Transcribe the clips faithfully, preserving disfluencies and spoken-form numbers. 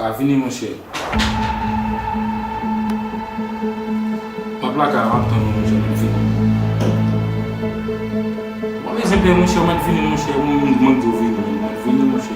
A vini, monchè. M ap lakay la, m ap tann ou, monchè, m ap vini. Mwen bezwen pè, monchè, m ap vini, monchè. Mwen, mwen, mwen di w vini, m ap vini, monchè.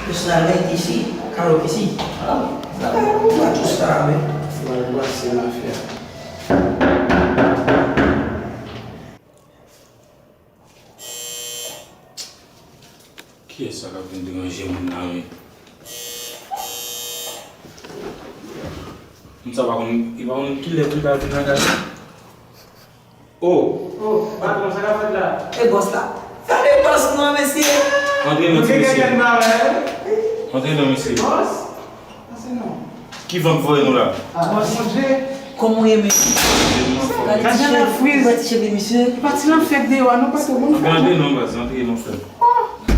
Yo sa ret isi, karaoke isi. Ah, sa va, ou wè tout sa, men. Mal pase, mafya. Kiyès sa k ap vin deranje moun la, men? Moun sa pa konn, li pa konn kilè pou l ta vin lakay la. Oh! Oh, patwon, sa k ap fèt la? E bòs la. Gade bòs nou an, mesye! Antre non ti mesye. Antre non, mesye. Bòs? Pase non. Ki van k voye nou la? Ah, mon Dye. Kòman w ye, men? Gade ti jan l ap friz. Gade ti cheve misye. Pati lan fèt deyò a, nou pa twò konn fèt. Antre non, baz, antre non, frè m.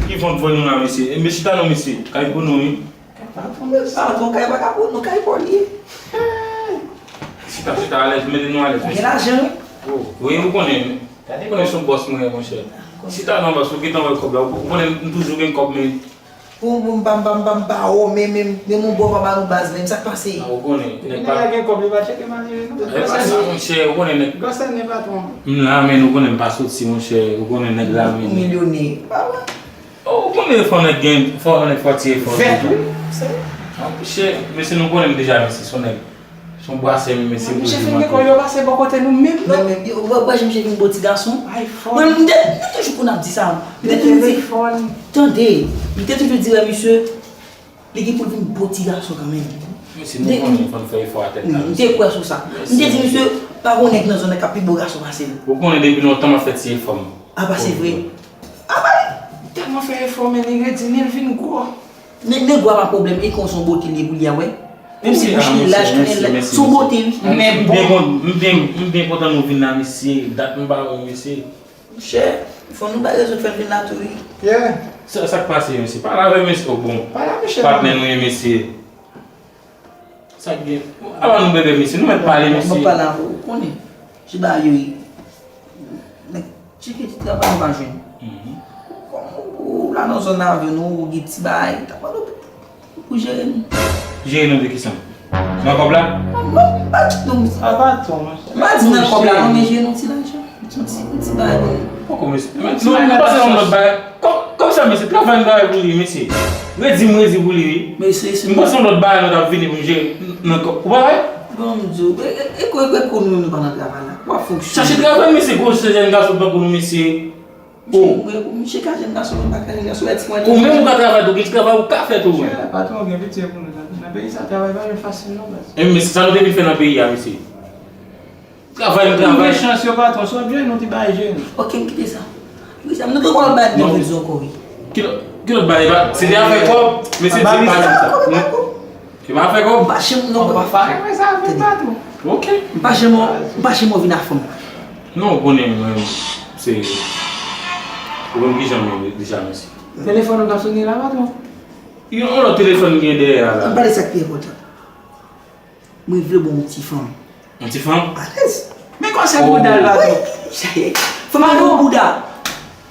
Ki van k voye nou la, mesye? E, men chita non, mesye. Kay pou nou, wi. Patwon, kay pa ka pou nou, kay pa w li ye. Chita, chita alèz, mete nou alèz, mesye. Ou gen lajan, wi. Oh, wi, ou konnen. Ou konnen se yon bòs mwen ye, monchè. Chita non, baz, ou gentan wè kòb la. Ou konnen m toujou gen kòb, men Pou, pou m pa, m pa, m pa, m pa, o, men, men, men mon bò pa ba nou baz, men sa k pase? Ah, ou konnen, nèg pa gen kòb, li pa tcheke malere, non. E pa sa, monchè, ou konnen nèg. Gòsèl, men patwon. M la, men ou konnen m pa soti, monchè, ou konnen nèg la, men. Ou milyonè. Pa wè. Oh, ou konnen fò nèg gen, fò nèg fè ti efò. Vèt, wi. Ah, monchè, mesye, nou konnen m deja, mesye, se yon nèg. Se yon bwasè, men se pou di manke. Misye fin gen kòb, yo pase bò kote nou menm, non? Men, men, yo, wè, wè, misye vin bo ti gason. Ay, fò. Mwen, m te, m te toujou konn ap di sa. M te toujou di, tande, m te toujou di, wè, misye, li gen pou l vin bo ti gason kanmenm. Mesye, nou konnen fò n fè efò a tèt la, m te kwè sou sa. M te di, misye, pa gon nèg nan zòn nan k ap pi bo gason pase l. Ou konnen depi lontan m ap fè ti efò m. A pa se vre? A pa li tèlman fè efò, men li redi, men l vin gwo. Nèg, nèg wa pa pwoblèm, e konsa yon bote li ye pou li a, wè. Menm si bouch li laj, tounen laj, se yon bote, wi. Men bon. M byen, m byen, m byen kontan nou vin la, mesye. Dat m pa wè w, mesye. Monchè, fò nou bay rezon k fè n vin la tou, wi. Yeah. Sa, sa k pase, mesye? Pale avè m, mesye. Oh, bon. Pale a misye. Patnè nou ye, mesye. Sa k gen? Avan nou bebe, mesye, nou mèt pale, mesye. Mwen pale avè w, ou konnen. Ti bagay yo ye. Nèg tcheke ti travay nou pa jwenn. Mhm. Kòm ou, ou la nan zòn nan avè nou, ou gen ti bagay, ta mande w pou, pou jere nou. Jere nou de kisa? Nan kòb la? Non, non, m pa di non, mesye. A pa twò, monchè. M pa di nan kòb la, non, men jere nou ti lajan. Yon ti, yon ti bagay pou nou. Poko, mesye. Nou, nou pase nan lòt bagay. Kò-, kòm sa, mesye, travay m travay pou li, mesye. Redi m redi pou li, wi. Mesye, se m panse yon lòt bagay nou t ap vini pou m jere nan kò-, ou pa wè? Bon, m di w, e, e, e, kou, e, kou nou menm nou pa nan travay la. W ap fonksyone. Chache travay, mesye, gwo jèn gason tankou nou, mesye. Oh. Misye, misye ka jèn gason, men pa ka jèn gason, e ti mwen. Ou menm ou ka travay tou, gen ti travay ou ka fè tou, wi. Patwon, gen pitye pou nou, nan, nan peyi sa, travay pa jwenn fasil, non, baz. E, mesye, sa nou te vin fè nan peyi a, mesye? Travay, nou travay. Gen chans yo patwon, sot jwenn nou ti bay jwenn. Ok, m kite sa. Wi, sa, nou te konn bay nan rezo ankò, wi. Ki lòt, ki lòt bay, se te afè kòb, mesye, di pa sa. E pa afè kòb. M pa janm, non, m pa fè sa avè patwon. Ok. M pa janm, m pa janm vin a fanm. Non, ou konnen, mwen, se, ou konn kijan m ye deja, mesye. Telefòn ou k ap sone la, patwon? Yon lòt telefòn gen dèyè a la. M pale sa k pi enpòtan. Mwen vle bon yon ti fanm. Yon ti fanm? Alèz. Men kòmsi bouda l la tou. Wi, sa ye. Fanm nan yon bouda.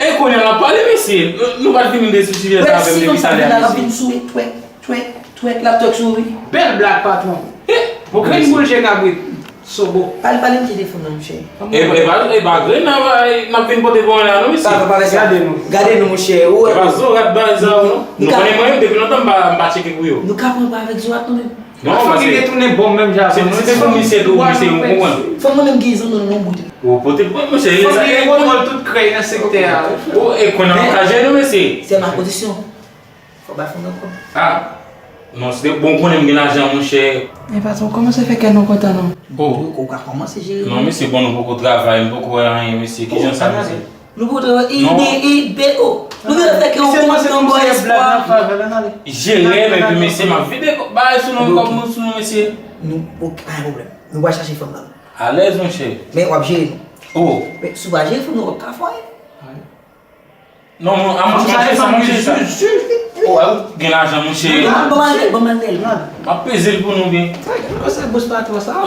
E kounye a l ap pale, mesye. Nou, nou pa t vini de sou sijè sa avè m depi talè a, mesye. Wè, si fanm sa vin la, l ap vin sou twèk, twèk, twèk, l ap twèk sou ou, wi. Bèl blag, patwon. Eh, bon, grenn boul je kabrit. Sobo. Pale, pale m telefòn nan, monchè. E, e pa, e pa grenn nan, n ap vin pote pou mwen la, non, mesye. Pa, pa, pa fè sa. Gade nou. Gade nou, monchè. Ou wè. E pa zorat bagay sa yo, non. Nou konnen mwen menm, depi lontan, m pa, m pa tcheke pou yo. Nou ka pran pa avèk zorat, nou menm. Non, paske se, se pou misye tou, misye, ou konprann. Fò mwen menm gen zanmi nan yon bout. Ou pote, mwen, monchè, e sa, e konnen tout krèy nan sektè a. Ou, e konnen m ka jere nou, mesye. Se ma kondisyon. Fò bay fanm nan kòb. Ah. Non, se bon, ou konnen m gen lajan, monchè. Men patwon, kòman se fè kè nou kontan, non? Bon. Ou ka kòmanse jere. Non, mesye, bon, nou poko travay, nou poko wè anyen, mesye. Kijan sa, mesye? Nou pote yo I D I B O. Nou gentan fè ke yon kont nan bò espwa. Jere, men epi mesye, m ap vide kòb, bagay sou non, kòb nou sou nou, mesye. Nou, ok, pa gen pwoblèm. Nou pral chache fanm nan. Alèz, monchè. Men w ap jere nou. Oh. Men si w pa jere fanm nan, w ap ka fwaye. Non, non, a monchè, chache fanm, monchè, sa. Oh, ou gen lajan, monchè. Ban m al, ban m al. M ap peze l pou nou, byen. Sa gen, se bòs patwon sa.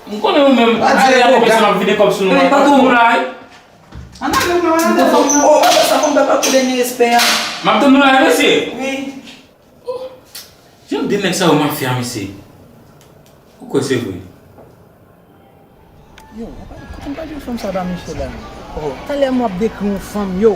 M konnen ou menm. Ale, ale, mesye, m ap vide kòb sou nou. M ap vide nou la, wi. Ann ale, non, ann ale, non. Oh, sa fanm pa pou dènye respè a. M ap tann nou la, mesye. Wi. Oh, jan de nèg sa yo mafya, mesye. Ou kwè se vre? Yo, kote m pa jwenn fanm sa ba mesye la? Oh, talè m w ap dekri yon fanm, yo.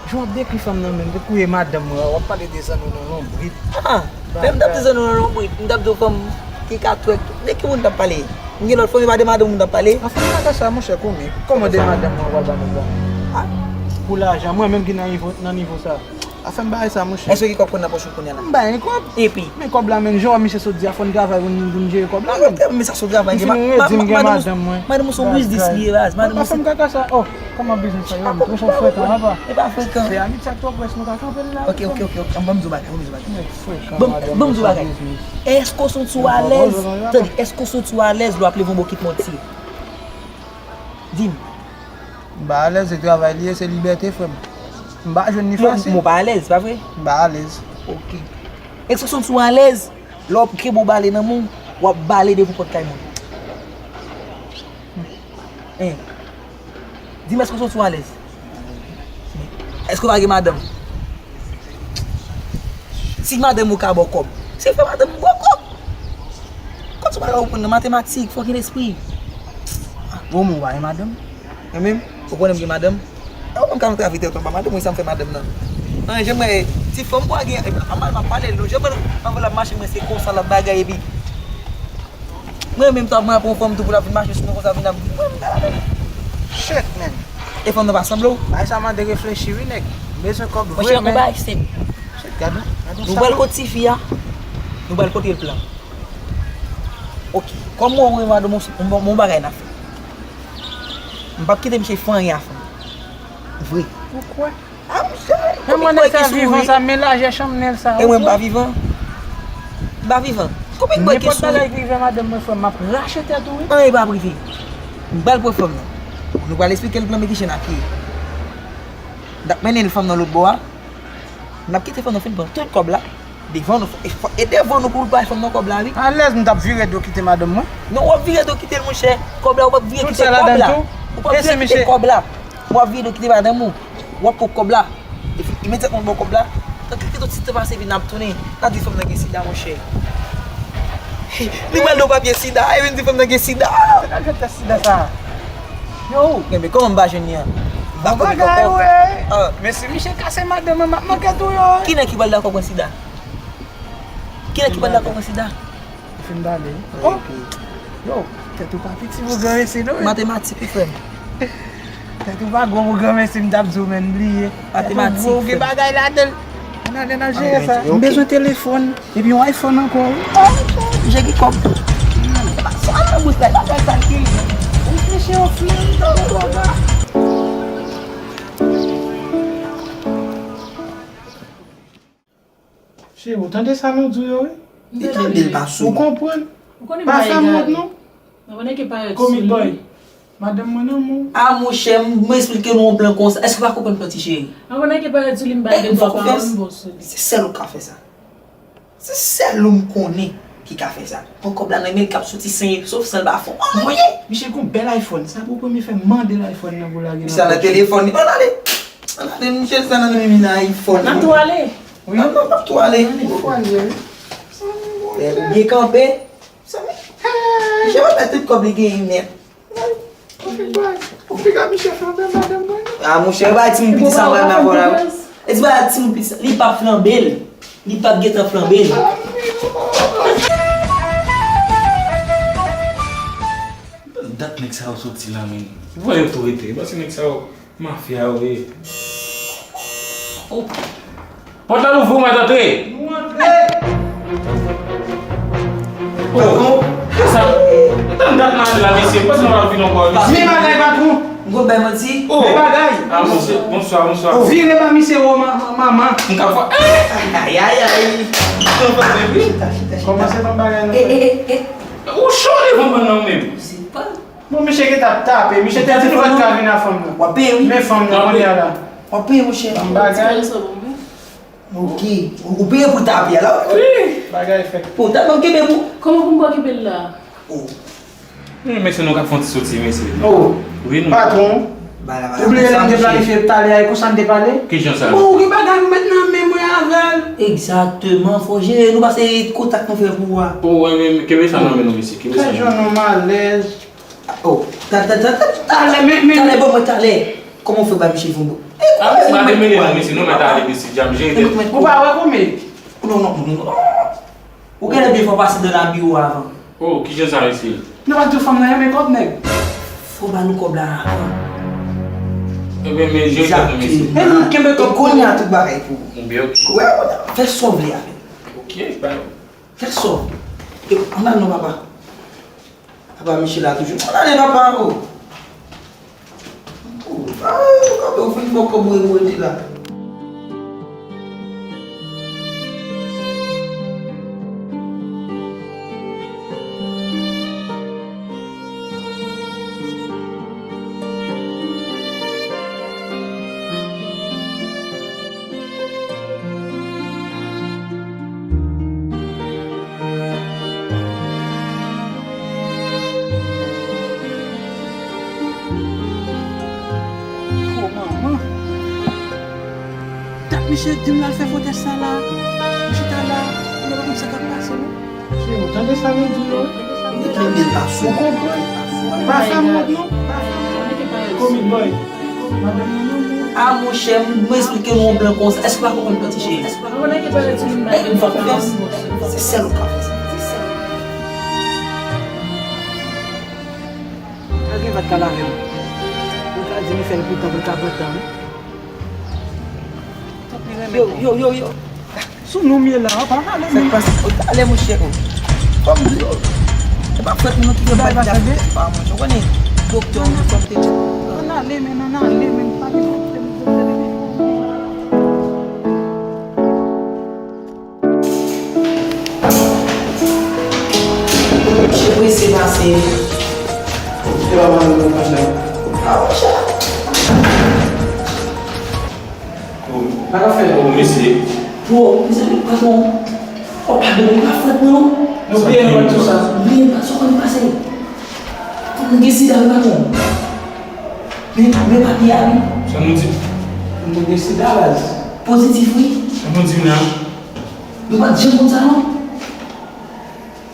Jan w ap dekri fanm nan menm, depi w ye madanm mwen, w ap pale de zanno nan lonbrit. Ah, men m t ap di zanno nan lonbrit, m t ap di w fanm ki ka twèk. De ki moun m t ap pale? M gen lòt fanm, e pa de madanm m t ap pale. An fanm kaka sa, monchè, kòman? Kòman de madanm mwen w ap ba nou pran? Ah. Pou lajan, mwen menm ki nan nivo, nan nivo sa. A fè m bagay sa, monchè. Èske w gen kòb konn nan pòch ou kounye a la? M pa gen kòb. Epi? Men kòb la, men, jan misye sot di a, fò n travay pou n, pou n jere kòb la, men. Mwen tèlman sa sou travay, m fin redi, m gen madanm mwen. Madanm ou se yon biznis li ye, baz. Madanm ou se. Pa fè m kaka sa. Oh, kòman biznis sa, yo? Ou twò frekan, papa. E pa frekan. Se amitye ak twò près nou ka kanpe la. Ok, ok, ok, ok. Ban m di w bagay, ban m di w bagay. Ban m di w bagay. Èske w santi w alèz? Tande, èske w santi w alèz lè w ap leve yon bokit mantye? Di m. M pa alèz, se travay li ye, se libète, frè m. M pa jwenn li fasil. Men w pa alèz, pa vre? M pa alèz. Ok. Èske w santi w alèz lè w ap kenbe yon bale nan men w, w ap bale devan pòt kay moun? Hein? Di m, èske w santi w alèz? Èske w pa gen madanm? Si madanm ou ka ba w kòb, se fè madanm ou ba w kòb. Kot sou bagay ou konn nan matematik, fò gen lespri. Bon, mwen, ou pa gen madanm? Mwen menm, ou konnen m gen madanm? E ou menm ka antre avè tèt ou anba madanm, mwen sa m fè madanm nan. An, jan mwen, ti fanm kwa gen, a mal m ap pale l, non, jan mwen, anvan l ap mache, mwen se konsa l ap bagay, epi mwen menm, sa mwen ap pran yon fanm tou pou l ap vin mache sou mwen konsa, vin ap di, mwen, m ka ladan. Shit, man. E fanm nan pa sanble w? Bagay sa mande reflechi, wi, nèg. M bezwen kòb vre, men. Monchè, yon bagay senp. Shit, gade, gade yon sa. Nou pral kot tifi a, nou pral pote l plan. Ok, kòm mwen, mwen, madanm, yon, yon, yon bagay n ap fè. M p ap kite misye fè anyen a fanm. Vre. Ou kwè? A, monchè, men mwen nèg sa vivan sa, men lajè chanm nèg sa. E mwen m pa vivan? M pa vivan. Konbyen bòy ki souri? Nenpòt bagay ki rive madanm mwen, frè m, m ap rache tèt ou, wi. Anyen p ap rive. M pral pran fanm nan. Nou pral esplike l plan men ki chen ap ye. N ap mennen l fanm nan lòt bò a. N ap kite fanm nan fin pran tout kòb la. Devan nou, e, e devan nou pou l bay fanm nan kòb la, wi. Alèz, m t ap vire do kite madanm mwen. Non, w ap vire do kite l, monchè. Kòb la, ou p ap vire kite kòb la. Ou p ap vire kite kòb la. W ap vire do kite madanm ou. W ap pran kòb la. Epi, imedyatman w ba w kòb la, nan kèk ti tan pase, epi n ap tounen. N ap di fanm nan gen sida, monchè. Li pral nan papye sida, epi n di fanm nan gen sida. Sa ka fè tès sida sa? Yo, men kòman m pa jwenn li an? M pa konnen kòkò. Ah. Men si misye kase madanm mwen, m ap manke tou yo. Ki nèg ki pral dakò pran sida? Ki nèg ki pral dakò pran sida? Ou fin pale. Oh! Yo, tèt ou pa piti pou gran mesye, non. Matematik, wi, frè m. Tèt ou pa gwo pou gran mesye, m t ap di w, men, bliye. Matematik, frè m. Tèt ou gwo, gen bagay ladan l. Ann ale, ann al jere sa. M bezwen telefòn. Epi yon iPhone ankò, wi. Ah, misye gen kòb. Sa nan bous la, e pa sa l ki. Ou fleche, ou fleche, ou fleche. Cheri, ou tande sa nou di w yo, wi? Li tande l pa sou. Ou konprann? Pa fè m wont, non. Komik bòy. Madanm mwen nan men w. Ah, monchè, m, m esplike nou yon plan konsa. Èske w pa konprann plan, ti cheri? Ou konnen ke parèt sou li, m pa gen dwa pawòl m bon sou li. Se sèl ou k ka fè sa. Se sèl ou m konnen ki ka fè sa. Pran kòb la nan men l, k ap soti senyen, sof san l pa fè anyen. Misye gen yon bèl iPhone. Sa pou premye fè m mande l iPhone nan pou lage nan pòch. Misye nan telefòn li. Ann ale. Ann ale, misye sa nan men li nan iPhone. N ap tou ale. Wi. N ap, n ap tou ale. Ann ale, fò ale, wi. Ou byen kanpe. Misye pa bay tout kòb li genyen nèt. Ou fin bay. Ou fin bay misye flanbe madanm mwen. Ah, monchè, bay timoun piti sa, bay nan vòl la. E di bay timoun piti sa, li p ap flanbe l. Li p ap gentan flanbe l. Dat nèg sa yo soti la, men. Ou wè yo tou rete. Paske nèg sa yo. Mafya yo ye. Oh. Pòt la louvri, ou mèt antre. Nou antre. Oh. Kisa? Tann dat nan la, mesye. Pase nan la vin ankò, mesye. Ni bagay, patwon. M konn bay manti. Oh! Men bagay! Ah, bonswa, bonswa, bonswa. Ou vire ba misye wo ma- manman. M ka fè. Ay, ay, ay. Kòmanse ban m bagay nou fè. Ou cho devan bann nan ou menm. Se pa. Bon, misye ki t ap tape, misye te di nou pa t ka vin a fanm nan. W ap peye, wi. Men fanm nan, kounye a la. W ap peye, monchè. Ban m bagay. Ok. Ou, ou peye pou tape a la, wi. Wi. Bagay fèt. Pou tape, m kenbe pou. Kòman pou m pa kenbe l la? Oh. Wi, mesye, nou ka fè yon ti soti, mesye. Oh. Wi, nou. Patwon. Ou bliye lè n te planifye talè a, e konsa n te pale? Ki jan sa? Bon, ou gen bagay ou met nan men mwen avè l. Egzakteman, fò jere nou pase kontak nou fè pou ou a. Oh, wi, men kenbe sa nan men nou, mesye, kenbe sa nan men nou. Ka jwenn yon malèz. Oh, ta, ta, ta, ta, ta, talè, men, men, talè, bon, mwen talè. Kòman w fè ba misye fon bon? Ah, misye pa demele non, mesye, nou mèt ale, mesye, djam jere tèt. Ou pa wè kòman? Non, non, non, non. Ou genlè de fwa pase nan labi ou avan. Oh, kijan sa, mesye? Nou pa di fanm nan renmen kòb nèg. Fò ba nou kòb la avan. Ebyen, men jere tèt nou, mesye. Egzakteman. E nou kenbe kòb kounye a, tout bagay pou ou. Ebyen, ok. Wè, wè, fè sa w vle avè l. Ok, ba. Fè sa w vle. E, ann al non, papa. Apa misye la toujou. Ann ale, papa, oh. Oh, ah, ou fin fè kòb mwen rete la. Oh, manman. Dat misye di m l al fè fotès sa la. Misye ta la. Mwen pa konn sa k ap pase, non. Che, ou tande sa nou di yo? Ou konprann? Pa fè m wont, non. Pa fè m wont. Komi bòy. Ah, monchè, m, m esplike nou yon blan konsa. Èske w pa konprann piti cheri? Èske w pa konprann? Fè m fè konfyans. Se sèl ou k ka fè sa. Se sèl ou. Al gen vag ka lave m. Mwen ka di li fè l pou tan, pou l ka pran tan, wi. Yo, yo, yo, yo. Sou nou m ye la, pa pale. Sa k pase? O, talè, monchè, o. Kòm, yo. Se pa frèt nou ki gen bay di ap fè pa, monchè. Ou konnen, doktè, ou fòm te. Ann ale, men, ann ale, men, pale, doktè, doktè, doktè. Che prese pase. Se pa mwen menm nan fach la. Ah, monchè. Sa k ap fèt? Oh, mesye. Bro, mesye, patwon. Oh, padon, li pa frèt, non. Nou bliye nou tout sa. Bliye nou pa sa konn pase. Fò nou gen sida, wi, patwon. Men, men papye a, wi. Sa nou di? Nou gen sida, baz. Pozitif, wi. Sa nou di m la? Nou pa t janm konn sa, non.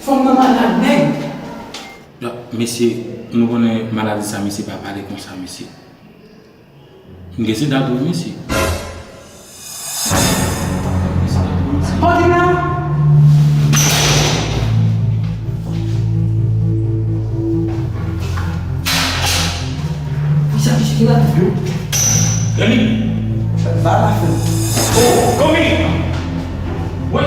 Fanm nan malad, nèg. Mesye, nou konnen maladi sa, mesye, pa pale konsa, mesye. M gen sida tou, mesye. Pòte la! Poukisa misye gen la? Yo. Dani! Ba la fen. Oh, komi! Wi.